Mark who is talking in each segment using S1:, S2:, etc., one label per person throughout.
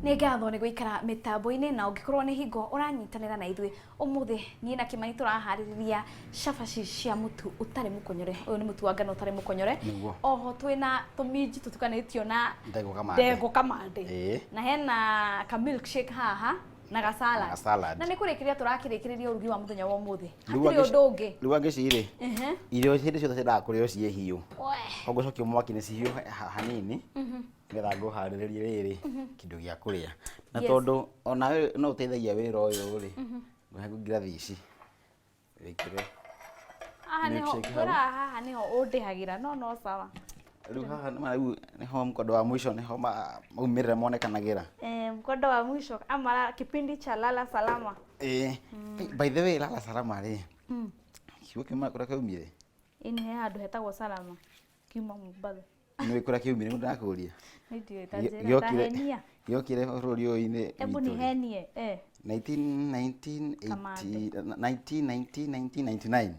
S1: Nĩ ngatho nĩ gũikara mĩtambo-inĩ, na ũngĩkorwo nĩ hingo ũranyitanĩra na ithuĩ ũmũthĩ, niĩ na Kĩmani tũraharĩrĩria cabaci cia mũtu ũtarĩ mũkonyore. Ũyũ nĩ mũtu wa ngano ũtarĩ mũkonyore.
S2: Nĩguo.
S1: Oho twĩna tũminji tũtukanĩtio na
S2: ndengũ kamande.
S1: Ndengũ kamande.
S2: Ĩĩ.
S1: Na hena ka milkshake haha na ga salad.
S2: Na ga salad.
S1: Na nĩ kũrĩkĩrĩria tũrakĩrĩkĩrĩria ũrugi wa mũthenya wa ũmũthĩ.
S2: Rĩu
S1: Hatirĩ ũndũ ũngĩ.
S2: Rĩu angĩci rĩ, irio hĩndĩ ciothe ciendaga kũrĩo ciĩ hiũ.
S1: Wee.
S2: Koguo cokia mwaki-inĩ cihiũhe hanini nĩgetha ngũharĩrĩrie rĩrĩ kĩndũ gĩa kũrĩa. Na tondũ onawe no ũteithagia wĩra ũyũ rĩ, ngũhe ngirathi ici wĩkĩre
S1: Haha nĩho
S2: milkshake hau.
S1: kwĩra haha nĩho ũndĩhagĩra, no no sawa.
S2: Rĩu haha nĩma rĩu nĩho mkondo wa mwisho nĩho maumĩrĩra monekanagĩra.
S1: Eh, mkondo wa mwisho ama kipindi cha lala salama.
S2: Ĩĩ. By the way, lala salama rĩ, kiugo kiuma kũrĩa kĩaumire?
S1: Ĩĩ nĩ he handũ hetagwo Salama kiuma Mombatha.
S2: Nĩũĩ kũrĩa kĩaumire nĩguo ndĩrakũria?
S1: Nĩ ndiũĩ, ta njĩra, ta henia.
S2: Gĩokire bũrũri ũyũ-inĩ
S1: Hebu
S2: witũ rĩ?
S1: nihenie eh.
S2: 19
S1: Kamande.
S2: 19 19 1999.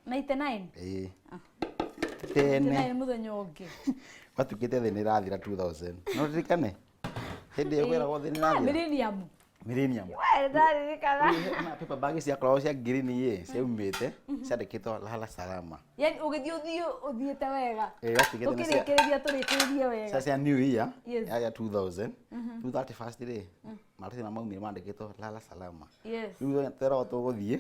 S1: 99.
S2: Ĩĩ.
S1: 99.
S2: Tene.
S1: Mũthenya ũngĩ.
S2: Gwatuĩkĩte thĩ nĩ ĩrathira 2000. No ririkane? Hĩndĩ ĩyo kwĩragwo thĩ nĩ
S1: Ah,
S2: ĩrathira.
S1: Millennium.
S2: Millennium.
S1: We ndaririkana.
S2: Rĩu na paper bag ciakoragwo cia ngirini ĩ, ciaumĩte, ciandĩkĩtwo lala salama.
S1: Yani ũgĩthiĩ ũthiĩ ũthiĩte wega.
S2: Ĩĩ, gwatuĩkĩte nĩ cia-
S1: Tũkĩrĩkĩrĩria tũrĩkĩrĩrie wega.
S2: cia cia New Year ya 2000. Rĩu 31st rĩ, maratathi marĩa maumire mandĩkĩtwo lala salama. Rĩu tweragwo tũgũthiĩ,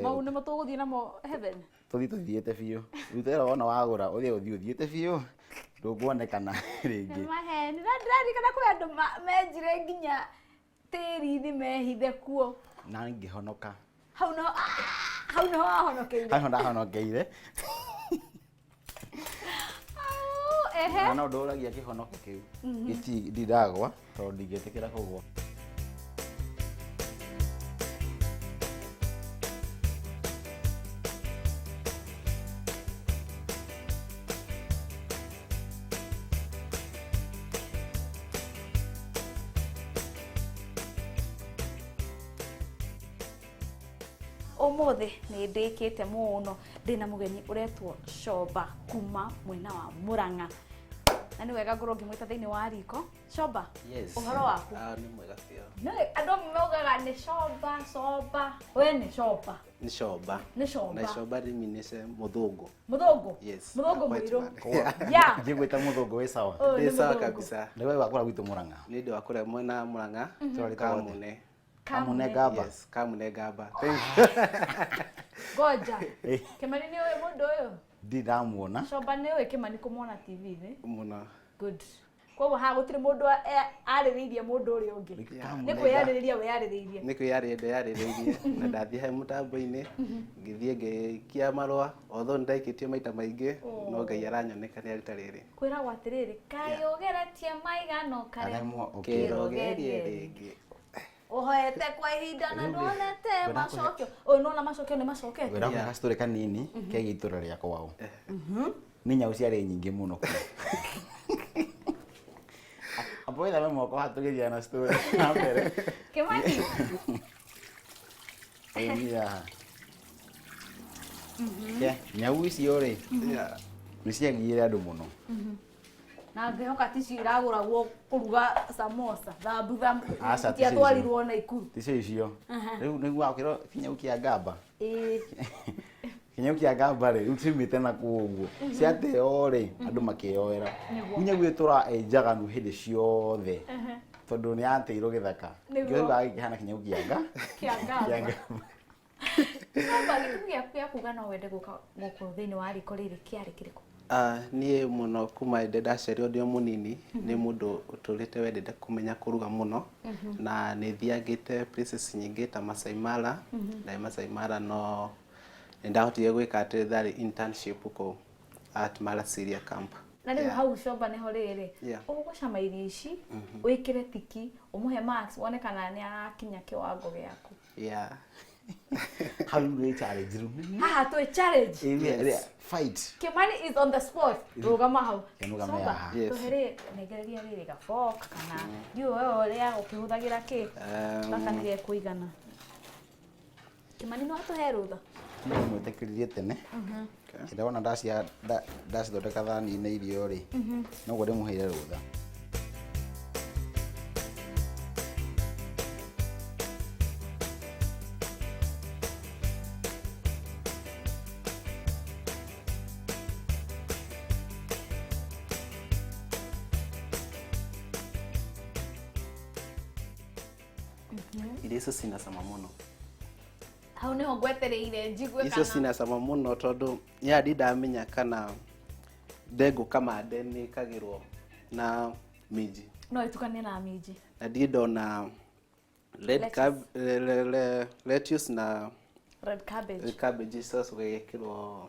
S1: Mau nĩmo tũgũthiĩ namo heaven.
S2: Tũthiĩ tũthiĩte biũ. Rĩu tweragwo wona wagũra ũthiĩ ũthiĩ ũthiĩte biũ, ndũkuonekana rĩngĩ.
S1: Nĩ maheni. Na ndĩraririkana kwĩ andũ menjire nginya tĩri-inĩ mehithe kuo.
S2: Na ngĩhonoka.
S1: Hau nĩho, hau nĩho wahonokeire.
S2: Hau nĩho ndahonokeire.
S1: Au, ehe.
S2: Na no ndũragia kĩhonoko kĩu. Gĩti ndindagwa tondũ ndingĩtĩkĩra kũgwa.
S1: Ũmũthĩ nĩ ndĩkĩte mũno, ndĩna mũgeni ũretwo Coba kuma mwena wa Murang'a. Na nĩ wega ngorwo ngĩmwĩta thĩinĩ wa riko. Coba,
S3: Yes.
S1: ũhoro waku?
S3: Ah, nĩ mwega biũ.
S1: No, andũ amwe maugaga nĩ Coba, Coba. We nĩ Coba.
S3: Nĩ Coba.
S1: Nĩ Coba.
S3: Na Coba rĩminĩce mũthũngũ.
S1: Mũthũngũ?
S3: Yes.
S1: Mũthũngũ
S3: White
S1: mũirũ.
S3: man.
S1: Yeah.
S2: Ngĩgwĩta mũthũngũ wĩ sawa.
S1: Ũyũ nĩ
S3: Ndĩ sawa
S1: mũthũngũ.
S3: kabisa.
S2: Nĩ we wakũra gwitũ Murang'a.
S3: Nĩ ndĩ wakũra mwena wa Murang'a.
S2: Tũrarĩ ta wote.
S3: Kamune.
S2: Kamune Ngamba.
S3: Yes, Kamune Ngamba. Thank you.
S1: Ngoja.
S2: Eh.
S1: Kĩmani nĩ ũĩ mũndũ ũyũ?
S2: Ndirĩ ndamuona.
S1: Coba nĩ ũĩ Kĩmani kũmwona TV-inĩ?
S3: Mũno.
S1: Good. Koguo haha gũtirĩ mũndũ arĩrĩirie mũndũ ũrĩa ũngĩ.
S2: Kamune
S1: Nĩ kwĩyarĩrĩria weyarĩrĩirie.
S3: Nĩ kwĩyarĩrĩria ndeyarĩrĩirie na ndathiĩ he mũtambo-inĩ ngĩthiĩ ngĩikia marũa, although nĩ ndaikĩtio maita maingĩ, no Ngai aranyonekania rita rĩrĩ.
S1: Kwĩragwo atĩrĩrĩ, kaĩ ũgeretie maigana ũkaremwo.
S2: Karemwo ũkĩrwo.
S3: Kĩrogerie rĩngĩ.
S1: Ũhoete kwa ihinda na
S2: Rĩu rĩ,
S1: ndwonete
S2: ngwenda
S1: macokio. Ũyũ nĩwona macokio nĩ macokete?
S2: Ngwenda kũhe gastory kanini kegiĩ itũra rĩa kwao. Nĩ nyau ciarĩ nyingĩ mũno kuo. Amba wĩthambe moko haha tũgĩthiaga na story na mbere.
S1: Kĩmani.
S2: Ĩĩ niĩ haha. Ke, nyau icio rĩ, nĩ ciagiire andũ mũno.
S1: Na ngĩhoka ti icio iragũragwo kũruga samosa, thambutha,
S2: Aca, ti icio.
S1: itiatwarirwo Naikuru.
S2: Ticio icio. Rĩu nĩguo wakĩrwo kĩnyau kĩa ngamba.
S1: Ĩĩ.
S2: Kĩnyau kĩa ngamba rĩ, rĩu ciumĩte na kũu ũguo. Ciateo rĩ, andũ makĩyoera.
S1: Nĩguo.
S2: Rĩu nyau ĩtũraga ĩ njaganu hĩndĩ ciothe. Tondũ nĩ yateirwo gĩthaka.
S1: Nĩguo.
S2: Nĩkĩo rĩu gĩkĩhana kĩnyau kĩa nga.
S1: Kĩa ngamba.
S2: Kĩa ngamba.
S1: Ngamba, gĩtũmi gĩaku gĩa kuga no wende gũka gũkũ thĩinĩ wa riko rĩrĩ kĩarĩ kĩrĩkũ?
S3: Niĩ mũno kuma hĩndĩ ndaciarirwo ndĩ o mũnini, nĩ mũndũ ũtũrĩte wendete kũmenya kũruga mũno, na nĩ thiangĩte places nyingĩ ta Masai Mara, ndarĩ Masai Mara no nĩ ndahotire gwĩka atĩ ndarĩ internship kũu at Mara Syria Camp.
S1: Na rĩu hau Coba nĩho rĩrĩ, ũgũcama irio ici, wĩkĩre tiki, ũmũhe marks, wone kana nĩ arakinya kĩwango gĩaku.
S3: Yeah.
S2: Hau rĩu nĩ challenge rĩu.
S1: Haha twĩ challenge.
S2: Ĩĩ, rĩa- fight.
S1: Kimani is on the spot. Rũgama hau.
S2: Rũgame
S1: Coba,
S2: haha.
S3: Yes.
S1: tũhe rĩ, nengereria rĩrĩ ga fork kana ndiũĩ we ũrĩa ũkĩhũthagĩra kĩ. Gaka nĩ gekũigana. Kimani no atũhe rũtha.
S2: Nĩ mwĩtĩkĩririe tene. Hĩndĩ wona ndacithondeka thani-inĩ irio rĩ, noguo ndĩmũheire rũtha.
S3: Irio icio cina cama mũno.
S1: Hau nĩho ngwetereire njigue.
S3: Icio
S1: kana
S3: cina cama mũno, tondũ ya ndindamenya kana ndengũ kamande nĩ ĩkagĩrwo na minji.
S1: No ĩtukanie na minji.
S3: Na ndirĩ ndona red
S1: Lettuce.
S3: Lettuce na
S1: Red cabbage.
S3: Red cabbage sauce ũgekĩrwo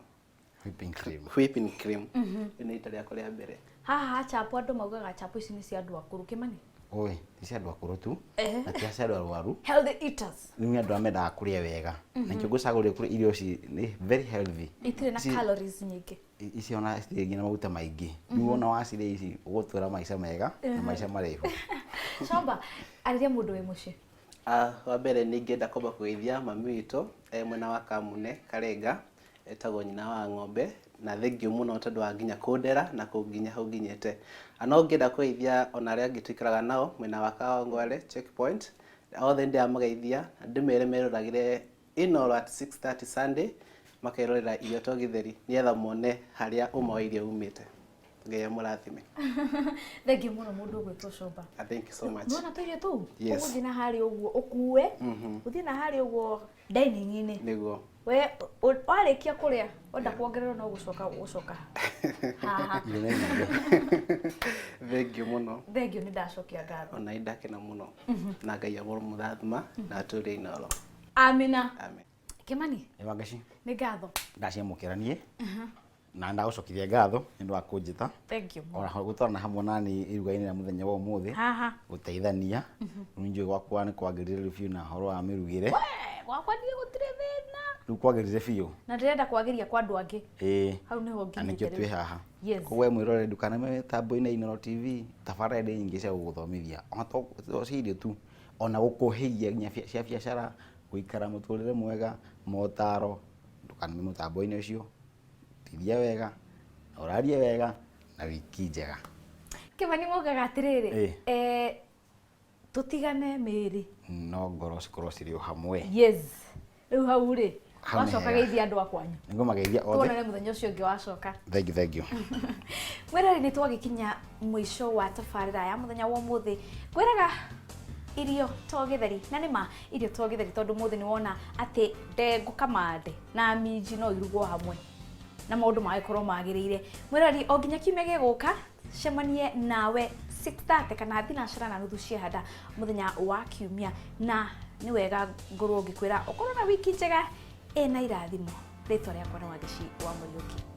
S2: Whipping cream.
S3: Whipping cream. Ĩyo nĩ rita rĩakwa rĩa mbere.
S1: Haha chapo, andũ maugaga chapo ici nĩ cia andũ akũrũ, Kĩmani.
S2: Oi, ti cia andũ akũrũ tu,
S1: Ehe.
S2: na ti cia andũ arwaru.
S1: Healthy eaters.
S2: Rĩu nĩ andũ arĩa mendaga kũrĩa wega, na nĩkĩo ngũcagũrire kũrĩa irio ici nĩ very healthy.
S1: Itirĩ na calories nyingĩ.
S2: Ici ona citirĩ nginya maguta maingĩ. Rĩu wona wacirĩa ici, ũgũtũra maica mega na maica maraihu.
S1: Shomba, arĩria mũndũ wĩ mũciĩ.
S3: Ah, wa mbere nĩ ingĩenda kwamba kũgeithia mami witũ e mwena wa Kamune Karenga, etagwo nyina wa ng'ombe, na thengiũ mũno tondũ wa nginya kũndera na kũnginya hau nginyĩte. Na no ngĩenda kũgeithia ona arĩa angĩ tũikaraga nao mwena wa Kawangware checkpoint, othe ndĩramageithia na ndĩmere meroragĩre Inooro at 6:30 Sunday, makerorera Irio to Gĩtheri, nĩgetha mone harĩa ũma wa irio umĩte. Ngai amũrathime.
S1: Thengiũ mũno mũndũ ũgwĩtwo Shomba.
S3: Ah, thank you so much.
S1: Nĩwona tũirio tũu?
S3: Yes.
S1: Ũgũthiĩ na harĩa ũguo ũkue, ũthiĩ na harĩa ũguo dining-inĩ.
S3: Nĩguo.
S1: We warĩkia kũrĩa, wenda kuongererwo no gũcoka gũcoka haha.
S2: Irio nĩ nyingĩ.
S3: Thengiũ mũno.
S1: Thengiũ, nĩ ndacokia ngatho.
S3: Ona nĩ ndakena mũno, na Ngai amũrathima na atũrie Inooro.
S1: Amina.
S3: Amen.
S1: Kĩmani.
S2: Ĩ Wangeci.
S1: Nĩ ngatho.
S2: Ndaciamũkĩra niĩ na ndagũcokeria ngatho nĩ ũndũ wa kũnjĩta
S1: Thengiũ mũno.
S2: ona gũtwarana hamwe nani iruga-inĩ rĩa mũthenya wa ũmũthĩ,
S1: Haha.
S2: gũteithania. Rĩu njũĩ gwakwa nĩ kwagĩrĩire rĩu biũ na ũhoro wa mĩrugĩre.
S1: We, gwakwa niĩ gũtirĩ thĩna.
S2: Rĩu kwagĩrĩire biũ.
S1: Na ndĩrenda kwagĩria kwa andũ angĩ.
S2: Ĩĩ.
S1: Hau nĩho
S2: Na nĩkĩo
S1: nginyĩte
S2: twĩ
S1: rĩu.
S2: haha.
S1: Yes.
S2: Koguo we mwĩroreri, ndũkaname mĩtambo-inĩ ya Inooro TV, tabarĩra nĩ nyingĩ cia gũgũthomithia, ona to cia irio tu, ona gũkũhĩgia nginya cia biacara, gũikara mũtũrĩre mwega, motaro. Ndũkaname mũtambo-inĩ ũcio, tithia wega na ũrarie wega na wiki njega.
S1: Kĩmani, maugaga atĩrĩrĩ,
S2: Ĩĩ.
S1: Tũtigane mĩĩrĩ
S2: no ngoro cikorwo cirĩ o hamwe.
S1: Yes, rĩu hau rĩ,
S2: Hau nĩ
S1: wacoka
S2: hega.
S1: geithia andũ a kwanyu.
S2: Nĩngũmageithia othe.
S1: Tuonane mũthenya ũcio ũngĩ wacoka.
S2: Thank you, thank you.
S1: Mwĩrori, nĩ twagĩkinya mũico wa tabarĩra ya mũthenya wa ũmũthĩ. Ngwĩraga irio to gĩtheri, na nĩ ma irio to gĩtheri, tondũ mũthĩ nĩ wona atĩ ndengũ kamande na minji no irugwo hamwe na maũndũ magĩkorwo magĩrĩire. Mwĩrori, o nginya kiumia gĩgũka, cemanie nawe 6:30 kana thinacara na nuthu cia handa mũthenya wa kiumia, na nĩ wega ngorwo ngĩkwĩra ũkorwo na wiki njega ĩna irathimo. Rĩtwa rĩakwa nĩ Wangeci wa Mũriũki.